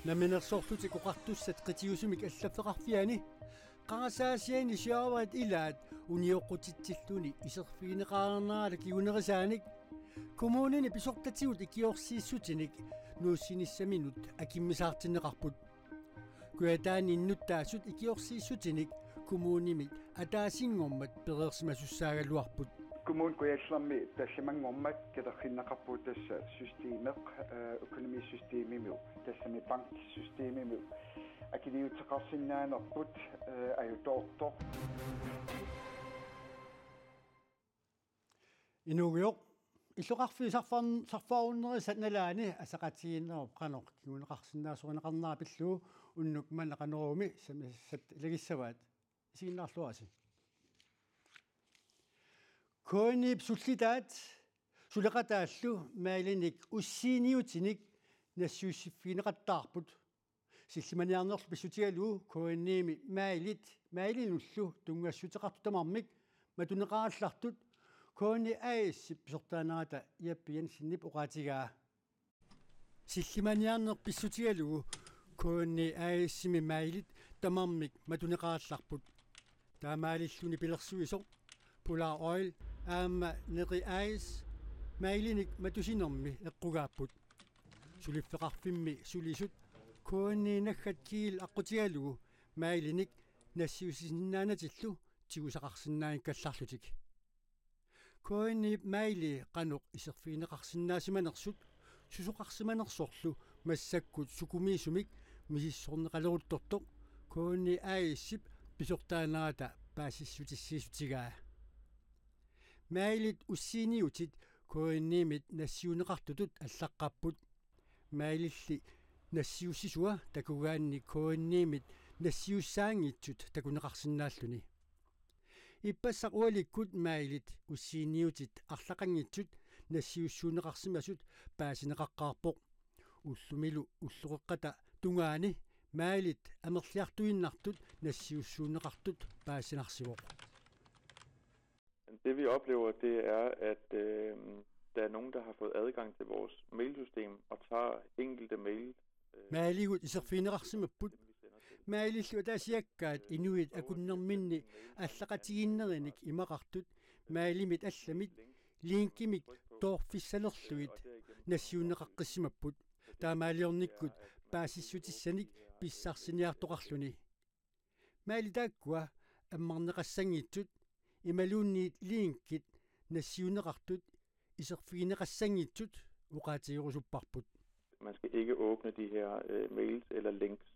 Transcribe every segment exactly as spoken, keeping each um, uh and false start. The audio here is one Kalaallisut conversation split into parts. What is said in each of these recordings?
Namminersorlutik Oqartussat qitiusumik allaffeqarfiani qarasaasiani serverit ilaat unioqqutitsilluni iserfigineqarnerata kingunerisaanik kommunini pisortatigut ikiorsiissutinik nuussinissaminut akimmisaartinneqarput. Kujataani innuttaasut ikiorsiissutinik kommunimit ataasinngormat pereersimasussaagaluarput. Kommune Kujallermi tallimanngormat katerrinneqarpoq tassa systemeq, øh, økonomisystemimiu, tassami banksystemimiu akiliuteqarsinnaanerput, øh, ajutoortoq. Inuugujoq, illoqarfiit sarfaan-, sarfaarunnerisa nalaani ataqatigiinnerup qanoq kinguneqarsinnaasorineqarnera pillugu unnuk manna Qanoroomi sammisassat ilagissavaat. Isiginnaarluarisi. K N I-p sullitaat suleqataallu mailinik ussiiniutinik nassiussiffigineqattaarput. Sillimaniarnerlu pissutigalugu K N I-mi mailit, mailinullu tunngassuteqartut tamarmik matuneqarallartut K N I A/S-ip pisortaanerata Jeppe Jensenip oqaatigaa. Sillimaniarneq pissutigalugu K N I A/S-imi mailit tamarmik matuneqarallarput. Taamaalilluni pilersuisoq Polar Oil aamma Neri A/S mailinik matusinermi eqqugaapput. Suliffeqarfimmi sulisut K N I naggat kiil aqqutigalugu mailinik nassiussisinnaanatillu tigusaqarsinnaanngikkallarlutik. K N I-p maili qanoq iserfigineqarsinnaasimanersut susoqarsimanersorlu massakkut sukumiisumik misissorneqaleruttortoq K N I A/S-ip pisortaanerata paasissutissiissutigaa. Mailit ussiiniutit K N I-mit nassiunneqartutut allaqqapput. Maililli nassiussisua takugaanni K N I-mit nassiussaanngitsut takuneqarsinnaalluni. Ippassaq ualikkut mailit ussiiniutit arlaqanngitsut nassiussuunneqarsimasut paasineqaqqaarpoq. Ullumilu ulloqeqqata tungaani mailit amerliartuinnartut nassiussuunneqartut paasinarsivoq. Det vi oplever, det er, at øh, der er nogen, der har fået adgang til vores mailsystem og tager enkelte mail. Øh, Mailigut iserfigineqarsimapput. Mailillu ataasiakkaat inuit akunnerminni allaqatigiinnerinik imaqartut mailimit allamit linkimik toorfissalerlugit nassiunneqaqqissimapput. Taamaaliornikkut paasissutissanik pissarsiniartoqarluni. Mailit taakkua ammarneqassanngitsut imaluunniit linkit nassiunneqartut iserfigineqassanngitsut oqaatigerusupparput. Man skal ikke åbne de her øh, mails eller links.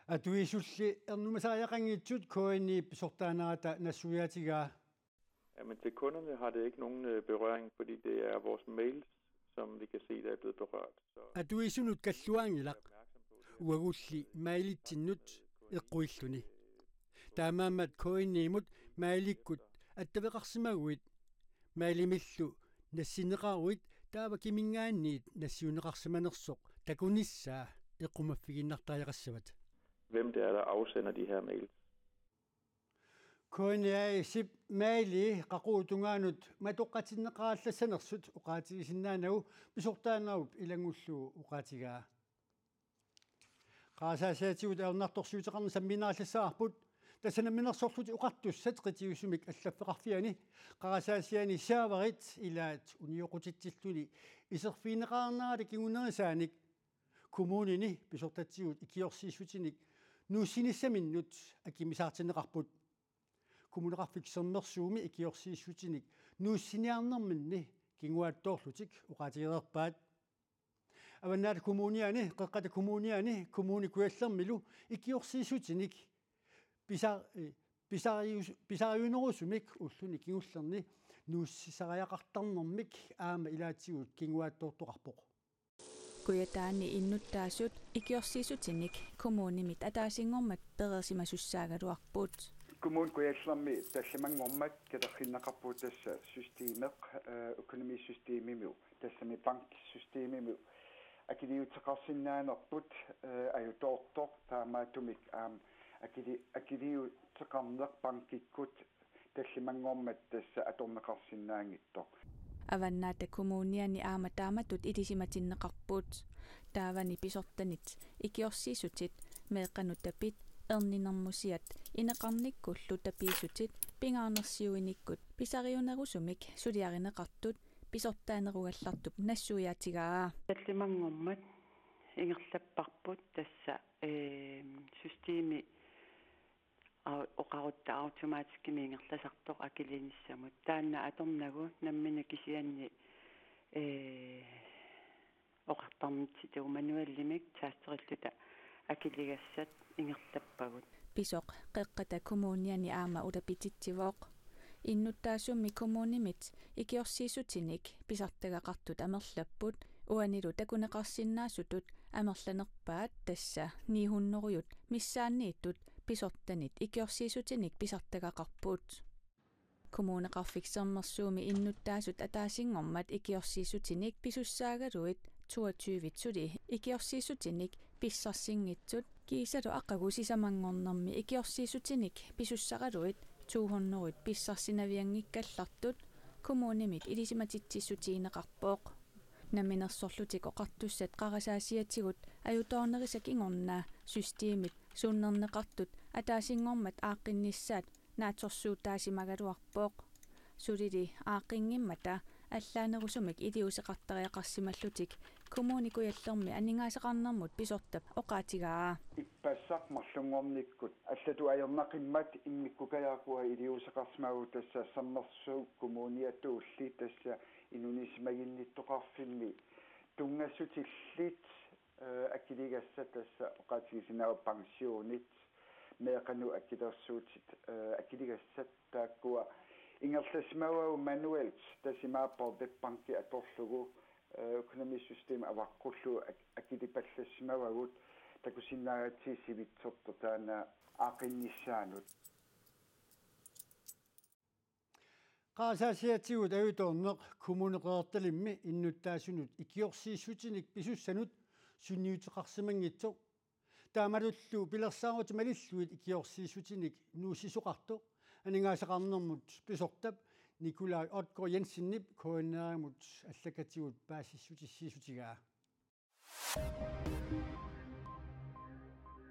Atuisulli ernumasariaqanngitsut K N I-p pisortaanerata nassuiaatigaa. Ja, men til kunderne har det ikke nogen øh, berøring, fordi det er vores mails, som vi kan se, der er blevet berørt. Så Atuisunut kalluaanngilaq, uagulli mailitsinnut eqquilluni. Taamaammat K N I-mut mailikkut attaveqarsimaguit mailimillu nassinneqaruit taava kiminngaanniit nassiunneqarsimanersoq takunissaa eqqumaffigiinnartariaqassavat. Hvem det er, der afsender de her mails. K N I A/S-ip maili qaqugu tungaanut matoqqatinneqarallassanersut oqaatigisinnaanagu pisortaanerup ilanngullugu oqaatigaa. Qarasaasiatigut ajornartorsiuteqarneq sammiinnarallassavarput. Tassa Namminersorlutik Oqartussat qitiusumik allaffeqarfiani qarasaasiani serverit ilaat unioqqutitsilluni iserfigineqarnerata kingunerisaanik kommunini pisortatigut ikiorsiissutinik nuussinissaminnut akimmisaartinneqarput. Kommuneqarfik Sermersuumi ikiorsiissutinik nuussiniarnerminni kinguaattoorlutik oqaatigereerpaat. Avannaata Kommuniani, Qeqqata Kommuniani, Kommune Kujallermilu ikiorsiissutinik pisa-, eh, pisarius-, pisariunerusumik ulluni kingullerni nuussisariaqartarnermik aamma ilaatigut kinguaattoortoqarpoq. Kujataani innuttaasut ikiorsiissutinik kommunimit ataasinngormat pereersimasussaagaluarput. Kommune Kujallermi tallimanngormat katerrinneqarpoq tassa systemeq, øh, økonomisystemimiu, tassami banksystemimiu akiliuteqarsinnaanerput, øh, ajutoortoq, taamaattumik aamma akili-, akiliuteqarneq bankikkut tallimanngormat tassa atorneqarsinnaanngitsoq. Avannaata Kommuniani aamma taamatut ilisimatinneqarput. Taavani pisortanit ikiorsiissutit meeqqanut tapit, erninermusiat ineqarnikkullu tapiissutit pingaarnersiuinikkut pisariunerusumik suliarineqartut pisortaanerugallartup nassuiaatigaa. Tallimanngormat ingerlapparput tassa, ee, systemi au-, oqarutta automatiskimik ingerlasartoq akiliinissamut. Taanna atornagu nammineq kisianni, ee, oqartarnitsitut manualimik taasterilluta akiligassat ingerlappagut. Pisoq Qeqqata Kommuniani aamma ulapititsivoq. Innuttaasummi kommunimit ikiorsiissutinik pisartagaqartut amerlapput, uanilu takuneqarsinnaasutut amerlanerpaat, tassa ni hundrede missaanniittut pisortanit ikiorsiissutinik pisartagaqarput. Kommuneqarfik Sermersuumi innuttaasut ataasinngormat ikiorsiissutinik pisussaagaluit toogtyve suli ikiorsiissutinik pissarsinngitsut kiisalu aqagu sisamanngornermi ikiorsiissutinik pisussaraluit to hundrede pissarsinavianngikkallartut kommunimit ilisimatitsissutigineqarpoq. Namminersorlutik Oqartussat qarasaasiatigut ajutoornerisa kingorna systemit sunnerneqartut ataasinngormat aaqqinnissaat naatsorsuutaasimagaluarpoq. Sulili aaqqinngimmat allaanerusumik iliuuseqartariaqarsimallutik Kommune Kujallermi aningaasaqarnermut pisortap oqaatigaa. Ippassaq marlunngornikkut allatut ajornaqimmat immikkoortoq iliuuseqarsimavoq, tassa Sermersuup Kommuniatuulli tassa inunisimaginnittoqarfimmi tunngassutillit, ee, akiligassat, tassa oqaatigisinnaavat pensionit, meeqqanut akilersuutit, ee, akiligassat, taakkua ingerlasimavagut manuelt, tassa imaappoq webbanki atorlugu, ee, økonomisystem avaqqullugu ak-, akilipallassimavagut, takusinnaagatsigit sivitsortoq taanna aaqqinnissaanut. Qarasaasiatigut ajutoorneq Kommune Qeqertalimmi innuttaasunut ikiorsiissutinik pisussanut sunniuteqarsimanngitsoq. Taamatullu pilersaarutit malillugit ikiorsiissutinik nuussisoqartoq aningaasaqarnermut pisortap Nikolaj Odgaard Jensenip K N R-imut allakatigut paasissutissiissutigaa.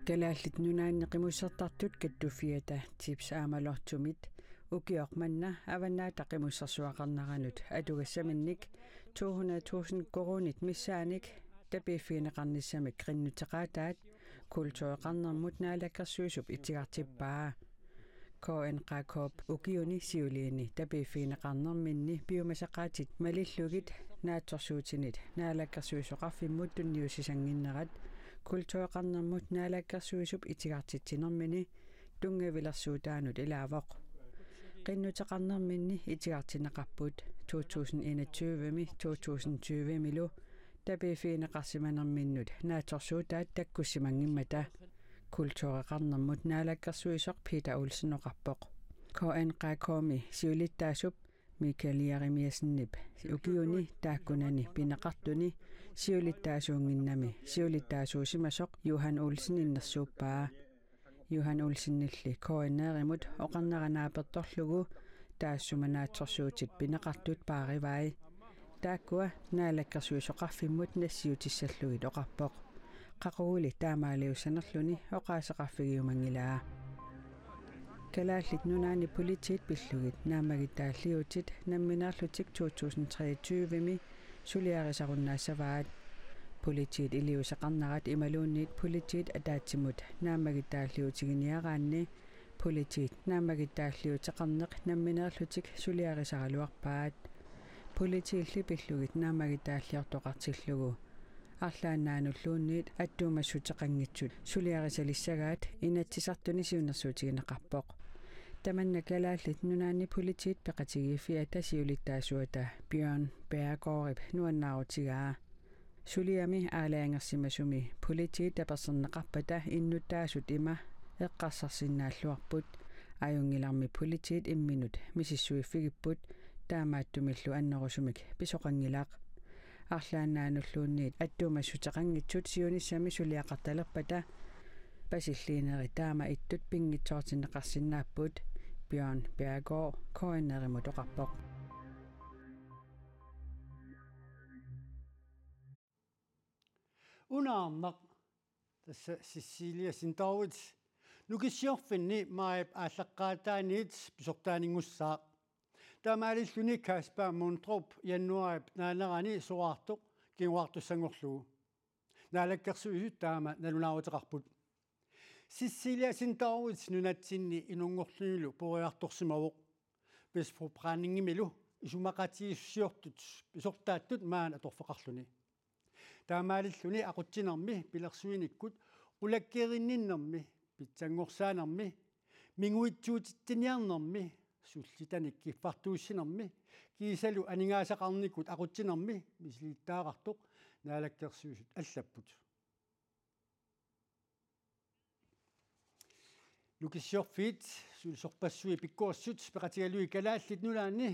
Kalaallit Nunaanni qimussertartut kattuffiata Tips aamma Lottomit ukioq manna Avannaata Qimussersuaqarneranut atugassaminnik to hundrede tusind koruunit missaanik tapiiffigineqarnissamik qinnuteqaataat Kultureqarnermut Naalakkersuisup itigartippaa. K N Q K-p ukiuni siuliini tapiiffigineqarnerminni piumasaqaatit malillugit naatsorsuutinit Naalakkersuisoqarfimmut tunniussisannginnerat Kultureqarnermut Naalakkersuisup itigartitsinermini tunngavilersuutaanut ilaavoq. Qinnuteqarnerminni itigartinneqarput to tusind enogtyve-mi to tusind tyve-milu tapiiffigineqarsimanerminnut naatsorsuutaat takkussimanngimmata. Kultureqarnermut Naalakkersuisoq Peter Olsen oqarpoq. K N Q K-mi siulittaasup Michael Jeremiassenip ukiuni taakkunani pineqartuni siulittaasuunnginnami siulittaasuusimasoq Johan Olsen innersuuppaa. Johan Olsenilli K N R-imut oqarnera naapertorlugu taassuma naatsorsuutit pineqartut paarivai. Taakkua Naalakkersuisoqarfimmut nassiutissallugit oqarpoq. Qaquguli taamaaliussanerluni oqaaseqarfigiumanngilaa. Kalaallit Nunaanni Politiit pillugit naammagittaalliuutit nammineerlutik to tusind treogtyve-mi suliarisarunnaassavat. Politiit iliuuseqarnerat imaluunniit politiit ataatsimut naammagittaalliuutiginiaraanni politiit naammagittaalliuuteqarneq nammineerlutik suliarisaraluarpaat. Politiilli pillugit naammagittaalliortoqartillugu arlaannaanulluunniit attuumassuteqanngitsut suliarisalissagaat Inatsisartuni siunnersuutigineqarpoq. Tamanna Kalaallit Nunaanni Politiit peqatigiiffiata siulittaasuata Bjørn Bjerregaardip nuannaarutigaa. Suliami aalajangersimasumi politiit taperserneqarpata innuttaasut ima eqqarsarsinnaalluarput. Ajunngilarmi politiit imminut misissuiffigipput, taamaattumillu annerusumik pisoqanngilaq. Arlaannaanulluunniit attuumassuteqanngitsut siunissami suliaqartalerpata pasilliinerit taama ittut pinngitsoortinneqarsinnaapput, Bjørn Bjerregaard K N R-imut oqarpoq. Unaarnaq, tassa Cecilia Sindowitz, Nukissiorfinni maajip aallaqqaataaniit pisortaaninngussaaq. Taamaalilluni Kasper Mondrup januaarip naanerani soraartoq kinguartussanngorlugu. Naalakkersuisut taama nalunaaruteqarput. Cecilia Sindowitz nunatsinni inunngorlunilu peroriartorsimavoq. Vestforbrændingimilu isumaqatigiissusiortut pisortaattut maani atorfeqarluni. Taamaalilluni aqutsinermi pilersuinikkut qulakkeerinninnermi, pitsanngorsaanermi, minguitsuutitsiniarnermi, sullitanik kiffartuussinermi, kiisalu aningaasaqarnikkut aqutsinermi misilittagaqartoq Naalakkersuisut allapput. Nukissiorfiit sulisorpassuit pikkorissut peqatigalugit Kalaallit Nunaanni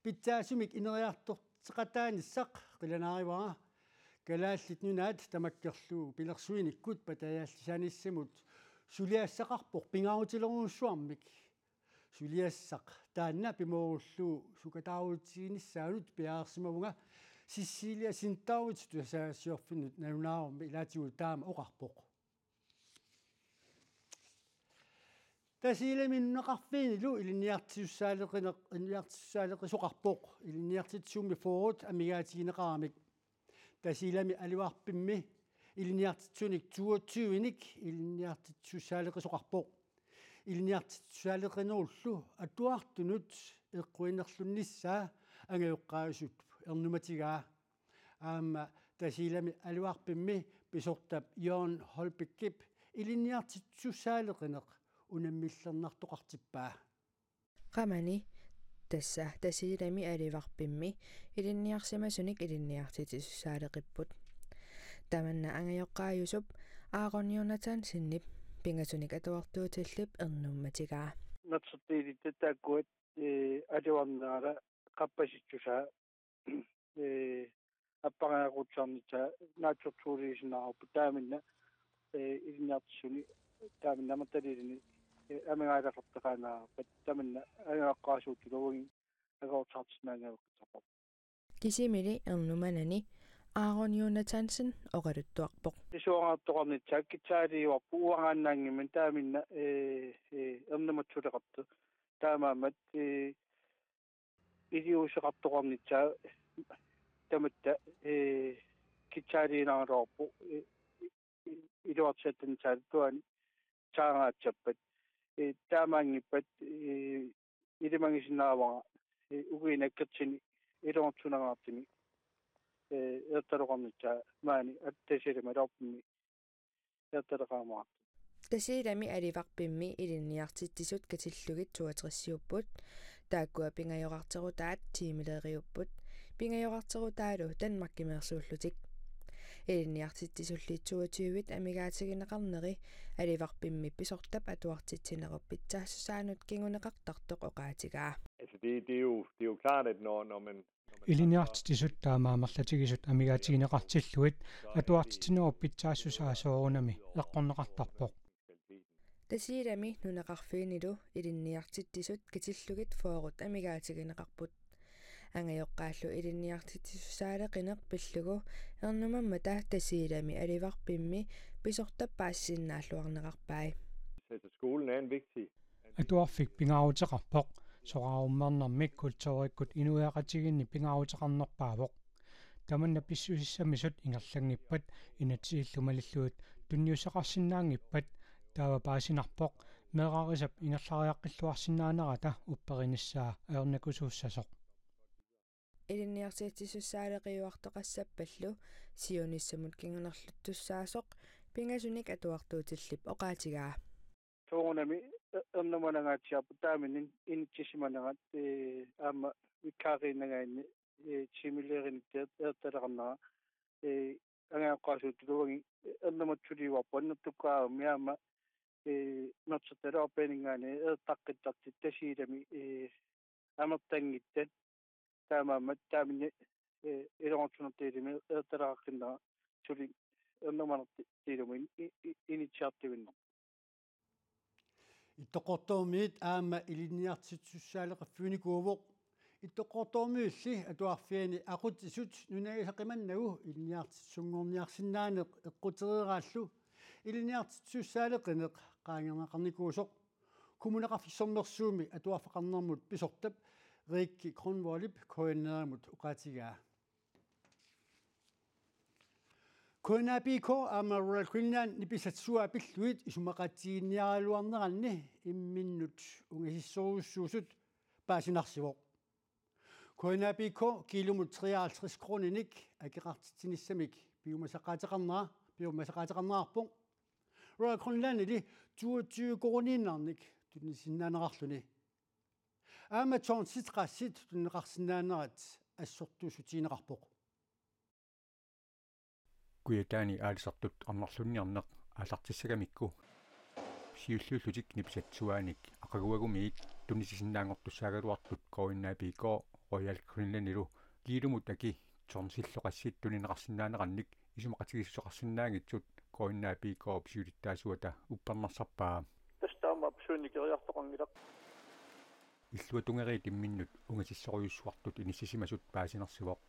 pitsaasumik ineriartorteqataanissaq qilanaarivara. Kalaallit Nunaat tamakkerlugu pilersuinikkut patajaallisaanissamut suliassaqarpoq pingaarutilerujussuarmik. Suliassaq taanna pimoorullugu sukataarutiginissaanut piareersimavunga. Cecilia Sindowitz tusagassiorfinnut nalunaarummi ilaatigut taama oqarpoq. Tasiilami nunaqarfiinilu ilinniartitussaaleqineq-, ilinniartitussaaleqisoqarpoq, ilinniartitsisummi fyrret amigaatigineqaramik. Tasiilami Alivarpimmi ilinniartitsisunik toogtyvenik ilinniartitussaaleqisoqarpoq. Ilinniartitussaaleqinerullu atuartunut eqquinerlunnissaa angajoqqaajusuttup ernumatigaa. Aamma Tasiilami Alivarpimmi pisortap Jørgen Holbækip ilinniartitussaaleqineq unammillernartoqartippaa. Qamani tassa Tasiilami Alivarpimmi ilinniarsimasunik ilinniartitussaaleqipput. Tamanna angajoqqaajusup Aaron Jonathansenip pingasunik atuartuutillip ernummatigaa. Natsuttiilitta taakkuat, ee, atuarnerat qappasittusaa, ee, appariaqutsaarnitsaa naatsorsuuliisinnaarput taamanna, ee, ilinniartitsisuni taamanna amerlaliiluni, ee, amigaaleqartaqaannarpat tamanna angajoqqaasuuttuulluni akornuttoqarsinnaanngilaq. Kisimili ernumanani Aaron Jonathansen oqaluttuarpoq. Pisuarartoqarnitsaa kitaaliuarpu uangaannaanngimmat taamanna, ee, ee, ernumatsuleqartoq. Taamaammat, ee, iliuuseqartoqarnitsaa tamatta, ee, kitaaliinaraluarpoq, ee, ee, iluartitsinissaallu tuaani taagaatippat. Ee, taamaanngippat, ee, ilimagisinnaavara, ee, ukiuni akkertini ilungersunangaartumi, ee, eertaleqarnitsaa maani Tasiilami Alivarpimmi eertaleqarumaartoq. Tasiilami Alivarpimmi ilinniartitsisut katillugit toogtresiupput, taakkua pingajorarterutaat tiimileriupput, pingajorarterutaalu Danmarkimeersuullutik. Ilinniartitsisulli toogtyve amigaatigineqarneri Alivarpimmi pisortap atuartitsinerup pitsaassusaanut kinguneqartartoq oqaatigaa. Altså, det, det er jo, det er jo klart, at når, når man, når man Ilinniartitsisut taama amerlatigisut amigaatigineqartillugit atuartitsinerup pitsaassusaa soorunami eqqorneqartarpoq. Tasiilami nunaqarfiinilu ilinniartitsisut katillugit fyrret amigaatigineqarput. Angajoqqaallu ilinniartitussaaleqineq pillugu ernumammata Tasiilami Alivarpimmi pisortap paasisinnaalluarneqarpai. Altså, skolen er en vigtig Atuarfik pingaaruteqarpoq, soraarummernermik kulturikkut inuiaqatigiinni pingaaruteqarnerpaavoq. Tamanna pissusissamisut ingerlanngippat, inatsisillu malillugit tunniussaqarsinnaanngippat, taava paasinarpoq meerarisap ingerlariaqqilluarsinnaanerata upperinissaa ajornakusuussasoq. Ilinniartitsisussaaleqiuartoqassappallu siunissamut kingunerluttussaasoq pingasunik atuartuutillip oqaatigaa. Soorunami e-, ernumanangaatsiarput taamani inissisimanerat, ee, aamma vikariinnangaanni, ee, tiimilerinik eer-, eertaleqarnera, ee, angajoqqaasuuttuulluni ernumatsuliuarput annertukkut aamma, ee, Narsartut Alivarpianinngaanniit eertaqqittartut Tasiilami, ee, amerlanngitsut. Taamaammat taamanni, ee, ilungersunartuulluni eertaleqaqqinnera suli ernumanartuulluni i-, i-, inissiartuinnarpoq. Ittoqqortoormiit aamma ilinniartitussaaleqiffiunikuuvoq. Ittoqqortoormiilli atuarfiani aqutsisut nunagisaqqimannagu ilinniartitsisunngorniarsinnaaneq eqqutereeraallu ilinniartitsisussaaleqineq qaangerneqarnikuusoq Kommuneqarfik Sermersuumi atuarfeqarnermut pisortap Rikke Grønvoldip K N R-imut oqaatigaa. K N A P K aamma Royal Greenland nipisatsisuaat pillugit isumaqatigiinniaraluarneranni imminnut ungasissorujussuusut paasinarsivoq. K N A P K kiilumut treoghalvtreds koruuninik akeqartitsinissamik piumasaqaateqarnera, piumasaqaateqarnerarpoq. Royal Greenlandili toogtyve koruuniinnarnik tunisinnaaneqarluni. Aamma tonsit qassit tunineqarsinnaanerat assortuussutigineqarpoq. Kujataani aalisartut arnarlunniarneq aallartissagamikku siulliullutik nipisatsisuaanik aqaguagumiit tunisisinnaanngortussaagaluartut K N A P K Royal Greenlandilu kiilumut aki tonsillu qassit tunineqarsinnaanerannik isumaqatigiissuteqarsinnaanngitsut K N A P K-p siulittaasuata uppernarsarpaa. Tassa taama apsuunnik eriartoqanngilaq. Illuatungeriit imminnut ungasissorujussuartut inissisimasut paasinarsivoq.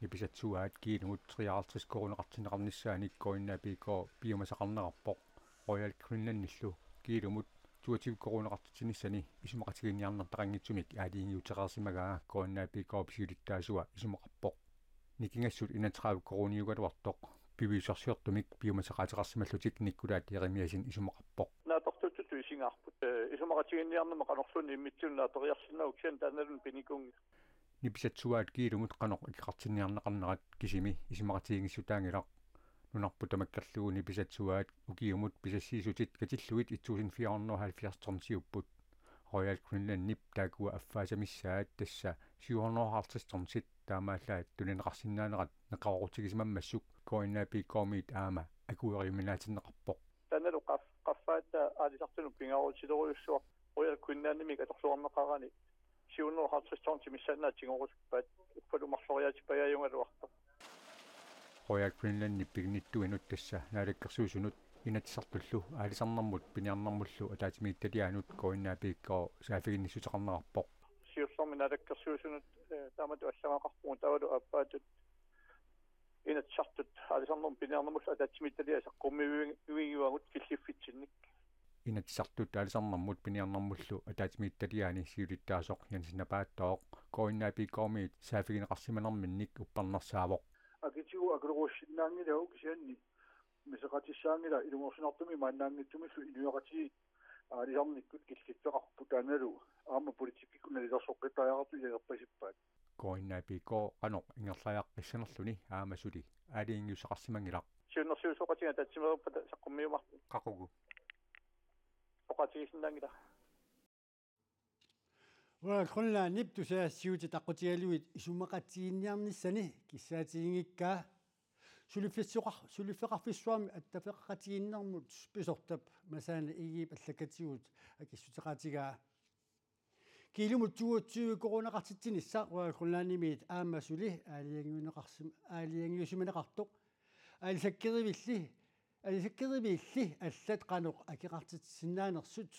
Nipisatsisuaat kiilumut treoghalvtreds koruuneqartinneqarnissaanik K N A P K piumasaqarnerarpoq. Royal Greenlandillu kiilumut toogtyve koruuneqartitsinissani isumaqatigiinniarnertaqanngitsumik aalajangiutereersimagaa K N A P K-p siulittaasua isumaqarpoq. Nikingassut enogtredive koruuniugaluartoq piviusorsiortumik piumasaqaateqarsimallutik Nikolaj Jeremiassen isumaqarpoq. Naapertuutut isigaarput. Eh, isumaqatigiinniarnermi qanorluunniit immitsinnut naapeeriarsinnaavoq kisianni taannaluunniit pinikuunngilaq. Nipisatsisuaat kiilumut qanoq akeqartinniarneqarnerat kisimi isumaqatigiinngissutaanngilaq. Nunarput tamakkerlugu nipisatsisuaat ukiumut pisassiissutit katillugit et tusind fire hundrede og halvfjerds tonsiupput. Royal Greenlandip taakkua affaasa missaat tassa syv hundrede og halvtreds tonsit taamaallaat tunineqarsinnaanerat neqeroorutigisimammata K N A P K-miit aamma akueriuminaatinneqarpoq. Taannalu qaf-, qaffaata aalisartunut pingaarutilerujussuaq Royal Greenlandimik atorluarneqarani syv hundrede og halvtreds tonsit missaannaat tigorusuppaat uffalu marloriaatipajaajugaluartoq. Royal Greenlandip piginnittuinut tassa Naalakkersuisunut Inatsisartullu aalisarnermut piniarnermullu ataatsimiititaliaanut K N A P K saaffiginnissuteqarnerarpoq. Siullermik Naalakkersuisunut, eh, taamatut allagaqarpugut taavalu aappaatut Inatsisartut aalisarnermut piniarnermullu ataatsimiititaliaat saqqummiuigivagut killiffitsinnik. Inatsisartut aalisarnermut piniarnermullu ataatsimiititaliaani siulittaasoq Jens Napaattooq K N A P K-miit saaffigineqarsimanerminnik uppernarsaavoq. Akitigut akulerussinnaanngilagut kisianni maseqatissaanngilaq ilungersunartumik maannaanngitsumillu inuiaqatigiit aalisarnikkut killiffeqarput taannalu aamma politikkikkut nalilersoqqittariaqartut ilalerpasippaat. K N A P K qanoq ingerlaqqissanerluni aamma suli aalajangiussaqarsimanngilaq. Siunnersuisoqatigiit ataatsimeerpata saqqummiumaarput. Qaqugu. Oqaatigisinnaanngilaq. Royal Greenlandip tusagassiuutit aqqutigalugit isumaqatigiinniarnissani kissaatiginngikkaa suliffissuqar-, suliffeqarfissuarmi attaveqaqatigiinnermut pisortap Masaana Egedep allakkatigut akissuteqaatigaa. Kiilumut toogtyve koruuneqartitsinissaq Royal Greenlandimiit aamma suli aalajangiuneqarsim-, aalajangiusimaneqartoq. Aalisakkeriviilli, aalisakkeriviilli allat qanoq akeqartitsisinnaanersut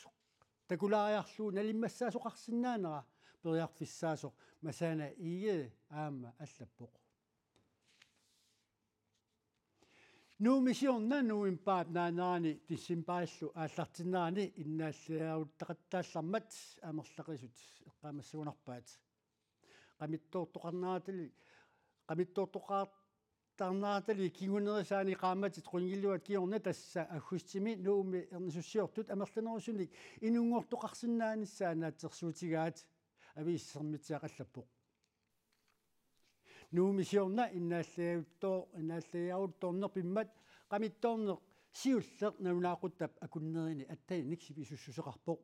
takulaariarlugu nalimmassaasoqarsinnaanera periarfissaasoq Masaana Egede aamma allappoq. Nuummi siorna novembarip naanerani decembarillu aallartinnerani innaallagiaruttaqattaallarmat amerlaqisut eqqaamassagunarpaat. Qamittoortoqarneratali, qamittoortoqartarneratali kingunerisaani qaammatit qunilluat kingorna tassa aggustimi Nuummi ernisussiortut amerlanerusunik inunngortoqarsinnaanissaat naatsorsuutigaat, aviissermitsiaq allappoq. Nuummi siorna innaallagiaruttoor-, innaallagiaruttoornerpimmat qamittoorneq siulleq nalunaaquttap akunnerini attaninik sivisussuseqarpoq.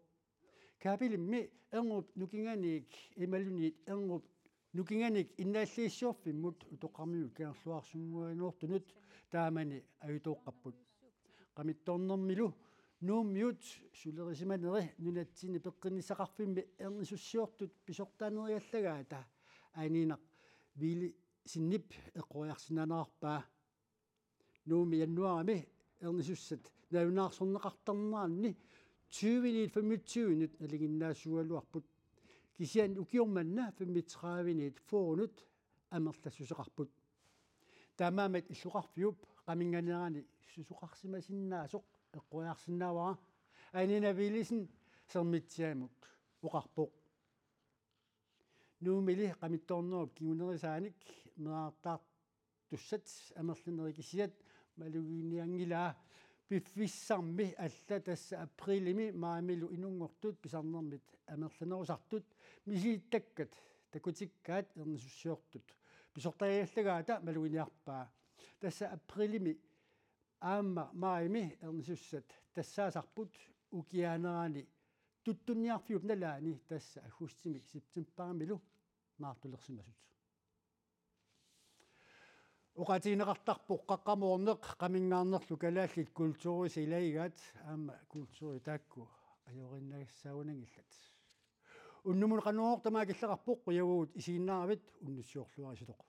Kabilimmi erngup nukinganiit imaluunniit erngup nukinganiit innaallagissiorfimmut utoqqarmiut Kangerluarsunnguaniittunut taamani ajutooqqapput. Qamittoornermilu Nuummiut sulerisimaneri nunatsinni peqqinnissaqarfimmi ernisussiortut pisortaaneriallagaata Aninaq Villadsenip eqqoriarsinnaanerarpaa. Nuummi januaarimi ernisussat nalunaarsorneqartarneranni tyveniit femogtyvenut nalinginnaasuugaluarput. Kisianni ukioq manna femogtredive-nit fyrrenut amerlassuseqarput. Taamaammat illoqarfiup qaminnganerani susoqarsimasinnaasoq eqqoriarsinnaavara Anina Villadsen Sermitsiamut oqarpoq. Nuummili qamittoornerup kingunerisaanik meerartaartussat amerlanerit kisiat maluginianngilaa piffissarmi alla tassa aprilimi maajimilu inunngortut pisarnermit amerlanerusartut misilittakkat takutikkaat ernisussiortut pisortariallagaata maluginiarpaa. Tassa aprilimi aamma maajimi ernisussat tassaasarput ukiaanerani tuttunniarfiup nalaani tassa aggustimi septembarimilu naartulersimasut. Oqaatigineqartarpoq Qaqqamoorneq, qaminngaarnerlu kalaallit kulturisi ilagigaat aamma kulturi taakku ajorinnassaagunanngillat. Unnummut Qanorooq tamaat killeqarpoq, qujavugut isiginnaaravit, unnussiorluarisutoq.